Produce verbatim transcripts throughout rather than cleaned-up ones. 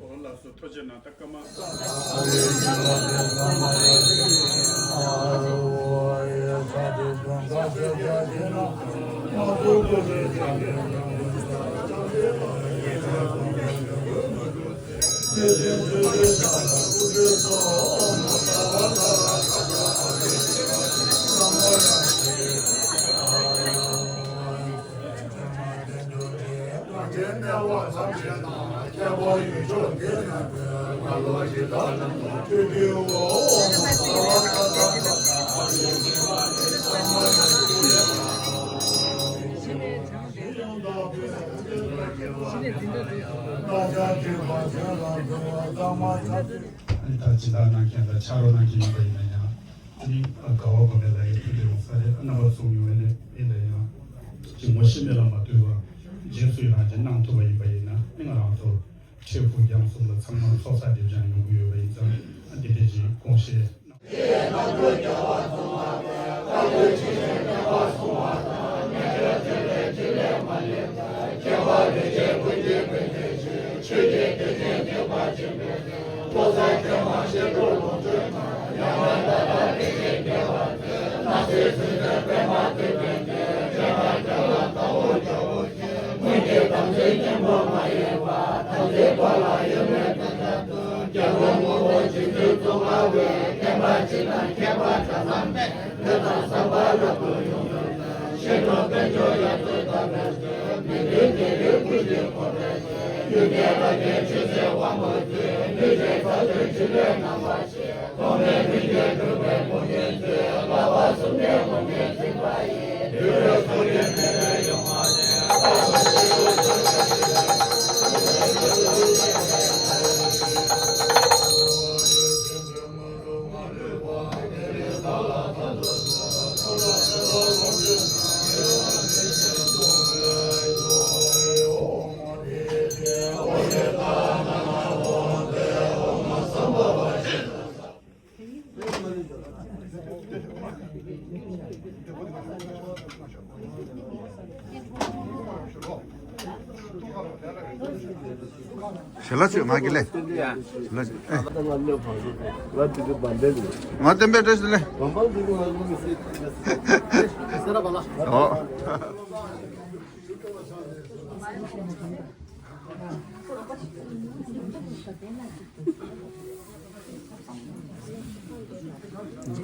ཨོ་ལགས་སོ། ཐུགས་རྗེ་གནང་། ད་སྐར་མ། ཨ་ནི་ད་སྦྱིན་བདག་གནང་མཁན་དང་ཕྱག་རོགས་གནང་མཁན་ཡིན་པ་ཡིན་ན་ཡང་། ཨ་ནི་དགའ་བ་སྒོམ་པའི་ལག་གཉིས་མཐུན་པའི་ཡོང་ས་རེད། རྣམ་པ་ཚོ་ཡོང་བའི་ནས་ཡིན་ན་ཡང་། ཅིག་ངོ་ཤེས་མེད་ལ་མ་ལྟོས་པར་རྗེས་སུ་ཡི་རང་ཅིག་གནང་ཐུབ་པ་ཡིན་པ་ཡིན་ན། ཨ་ནི་ང་རང་ཚོ་འཕྲལ་ཕུགས་རྒྱང་གསུམ་ལ་ཚང་མ་ཚོགས་བསགས་སྒྲིབ་སྦྱང་ཡོང་གི་ཡོད་པ་ཡིན་ཙང་། ཨ་འདི་འདྲ་ཅིག་དགོངས་བཞེས། ཞལ་ལག་མཆོད། ང་གི་ལས། ཞལ་ལག་མཆོད། ཨེ། ང་བསྟན་པའི་བཀྲ་ཤིས་བདེ་ལེགས། ཨོ།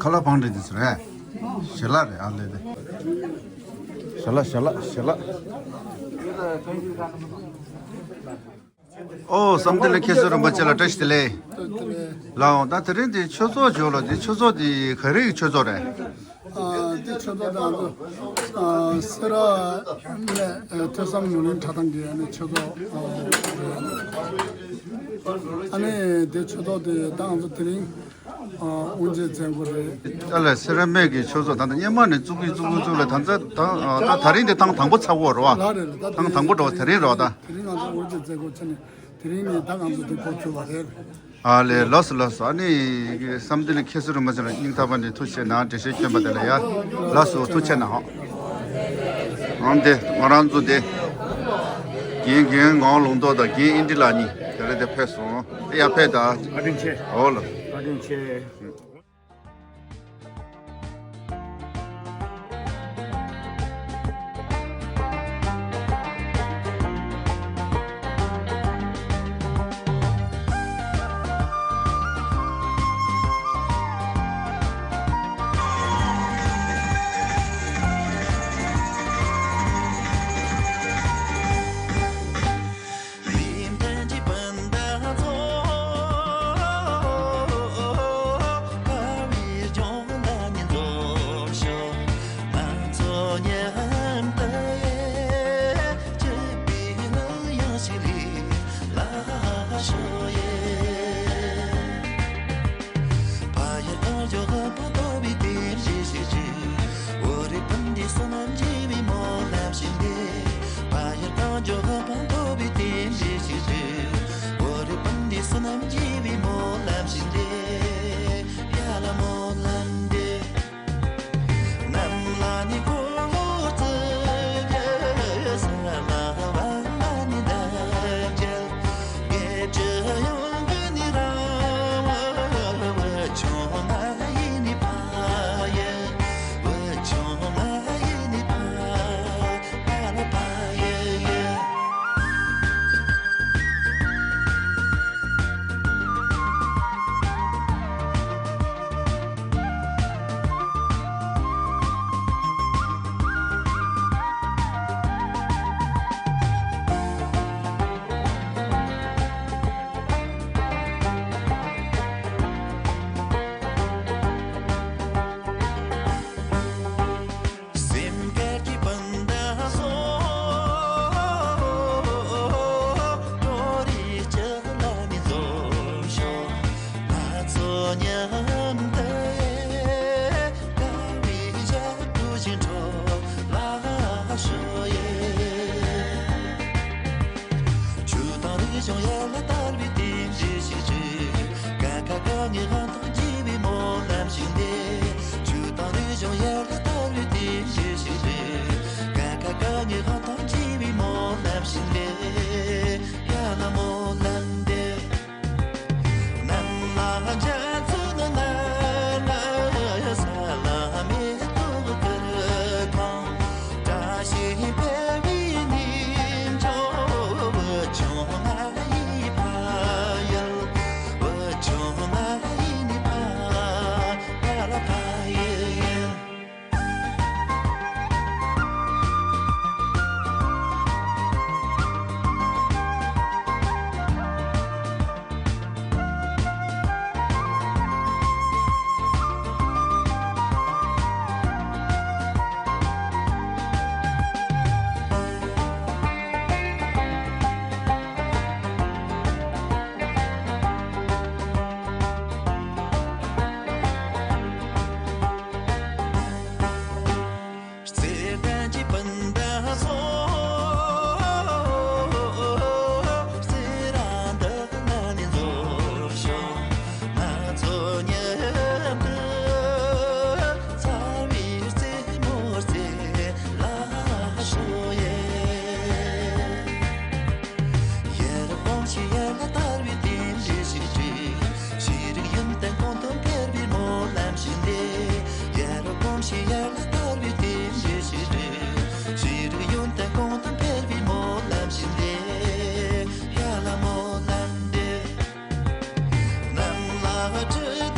ཁ་ལག་བང་སྒྲིག་འདི་ཚོ་རེད། ཞལ་ལག་རེད། ཨ་ལས་རེད། ཞལ་ལག་ཞལ་ལག་ཞལ་ལག་ཨོ། བསམ་གཏན་ལ་མཁས་བཙུན་རིན་པོ་ཆེ་ལ་བཀྲ་ཤིས་བདེ་ལེགས། ལགས་འོང་། ད་དེ་རིང་འདི་ཆོས་ཚོགས་འབྱོར་ལ། འདི་ཆོས་ཚོགས་འདི་ག་རེའི་ཆོས་ཚོགས་རེད། ཨ། འདི་ཆོས་ཚོགས་ད་ང་ཚོ་ཨ་སེ་ར་ནས་ཨ་ཐོས་བསམ་ནོར་གླིང་གྲྭ་ཚང་གི་ཨ་ནི་ཆོས་ཚོགས་ཨ་རེད། ཨ་ནི་འདི་ཆོས་ཚོགས་འདི་ད་ང་ཚོ་དེ་རིང་ཨ་དབུ་འབྱེད་མཛད་སྒོ་རེད། ཨ་ལས། སེ་ར་སྨད་ཀྱི་ཆོས་ཚོགས་ད་ལྟ་སྔོན་མ་ནས་བཙུགས་ཀྱི་བཙུགས་ཀྱི་བཙུགས་ལ། ད་ལྟ་ད་ད་རིང་འདི་ཐེངས་དང་པོ་ཚར་བ་རེད་བ། ལགས་རེད། ལགས། ད་ཐེངས་དང་པོ་འགྲོ་བ་དེ་རིང་རེད་བ། ད་དེ་རིང་ང་ཚོ་དབུ་འབྱེད་མཛད་སྒོ་བྱས་ནས་དེ་རིང་ནས་ད་ང་ཚོ་འདི་འགོ་ཚུགས་པ་རེད། ཨ་ལས། ལགས་སོ་ལགས་སོ། ཨ་ནི་བསམ་གཏན་ལ་མཁས་བཙུན་རིན་པོ་ཆེ་ལ་སྙིང་ཐག་པ་ནས་ཐུགས་རྗེ་ཆེ་གནང་། འགྲེལ་བཤད་སྐྱོན་པ་དེ་ལ་ཡ། ལགས་སོ། ཐུགས་རྗེ་ཆེ་གནང་། ཨང་། དེ་ང་རང་ཚོ་དེ་རྒན་རྒན་ངག་དབང་ལུང་རྟོགས་དང་རྒན་ཨིན་དྲི་ལགས་གཉིས་དེ་རེད། དེ་ཕེབས་སོང་། དེ་ཡར་ཕེབས་དང་། བཀའ་དྲིན་ཆེ། འོ་ལགས། བཀའ་དྲིན་ཆེ། ཞིག་ཡར་ལ་དར་བའི་རྟེན་འབྲེལ་ཞིག་རེད། ཤེས་རིག་ཡོན་ཏན་གོང་དུ་འཕེལ་བའི་སྨོན་ལམ་ཞིག་རེད། ཡ་ལ་སྨོན་ལམ་འདེབས། ནམ་ལ་བ་ཁྲི་